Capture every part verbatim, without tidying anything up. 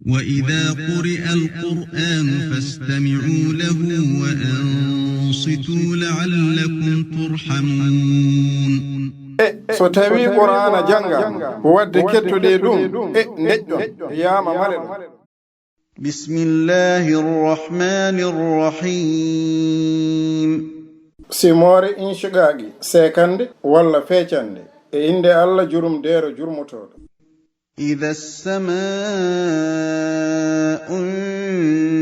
وإذا قرئ القرآن فاستمعوا له وأنصتوا لعلكم ترحمون. E so tawii Qur'aana janngaama, waɗde kettoɗee ɗum, e ndeƴƴon, yaama mare ɗum. بسم الله الرحمن الرحيم. Simoore inshiqaaqi, seekannde walla feccannde, e innde Alla jurumdeero jurmotooɗo. إذا السماء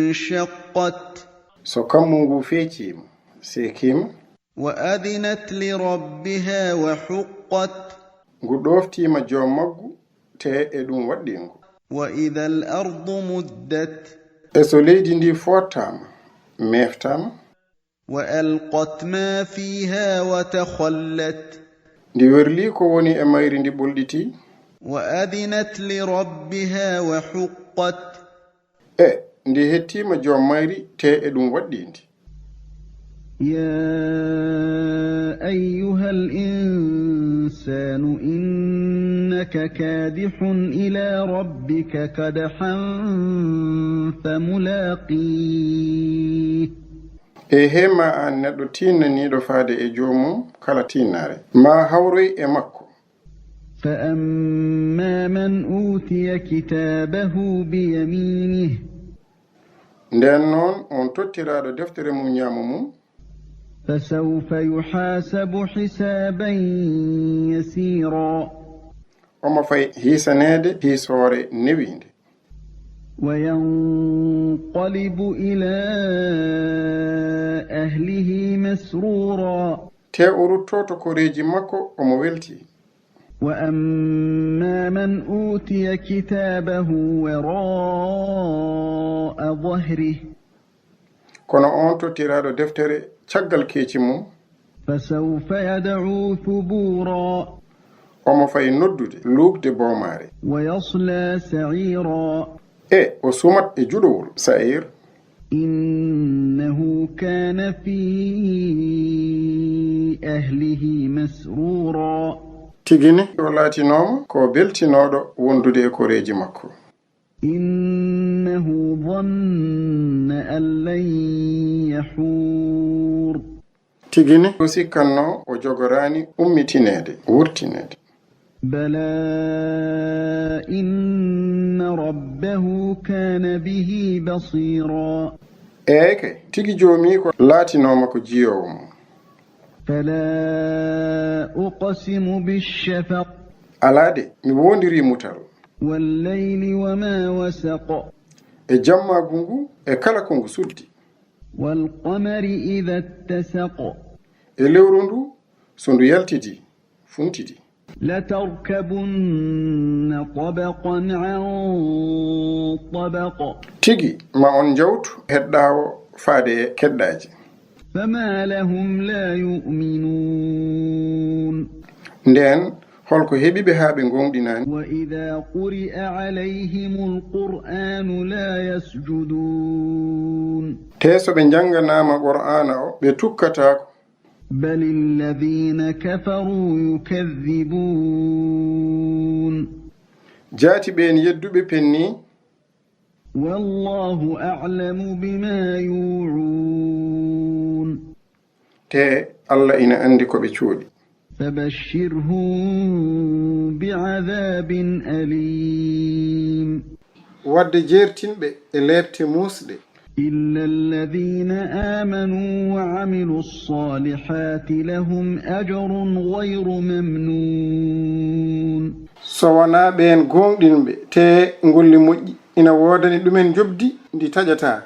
انشقت. So kammu ngu feeciima, seekiima. وأذنت لربها وحقت. Ngu ɗooftiima joom maggu, tee e ɗum waɗɗii ngu. وإذا الأرض مدت. E so leydi ndi foottaama, meeftaama. وألقت ما فيها وتخلت. Ndi werlii ko woni e mayri, ndi ɓolɗitii. وأذنت لربها وحقت. E ndi hettiima joom mayri, tee e ɗum waɗɗii ndi. يا أيها الإنسان إنك كادح إلى ربك كدحا فملاقيه. E he ma aan neɗɗo tiinnaniiɗo faade e joomum kala tiinnaare, ma hawroy e makko. فأما من أوتي كتابه بيمينه. Ndeen noon, on tottiraaɗo deftere mum ñaamo mum. فسوف يحاسب حسابا يسيرا. Omo fay hiisaneede hiisoore newiinde. وينقلب إلى أهله مسرورا. Tee o ruttoo to koreeji makko, omo weltii. وأما من أوتي كتابه وراء ظهره. Kono on tottiraaɗo deftere caggal keeci mum. فسوف يدعو ثبورا. Omo fay noddude luukde boomaare. ويصلى سعيرا. E o sumat e juɗowol Sa'ir. إنه كان في أهله مسرورا. Tigi ni o laatinooma ko beltinooɗo wondude e koreeji makko. إنه ظن أن لن يحور. Tigi ni o sikkannoo o jogoraani ummitineede, wurtineede. بلى إن ربه كان به بصيرا. Eey kay, tigi joomiiko laatinooma ko jiyoowo mum. فلا أقسم بالشفق. Alaa de, mi woondirii mutal. والليل وما وسق. E jammaagu ngu, e kala ko ngu suddi. والقمر إذا اتسق. E lewru ndu, so ndu yaltidi, funtidi. لتركبن طبقا عن طبق. Tigi ma on njawtu heɗɗaawo faade e keɗɗaaji. فما لهم لا يؤمنون. Ndeen, holko heɓi ɓe haa ɓe ngooŋɗinaani? وإذا قرئ عليهم القرآن لا يسجدون. Tee so ɓe njannganaama Qur'aana o, ɓe tukkataako. بل الذين كفروا يكذبون. Jaati ɓeen yedduɓe pennii. والله أعلم بما يوعون. Tee Alla ina anndi ko ɓe cuuɗi. فبشرهم بعذاب أليم. Waɗde jeertin ɓe e leepte muusɗe. إلا الذين آمنوا وعملوا الصالحات لهم أجر غير ممنون. So wonaa ɓeen gooŋɗinɓe, tee ngolli moƴƴi ina woodani ɗumen njoɓdi ndi taƴataa.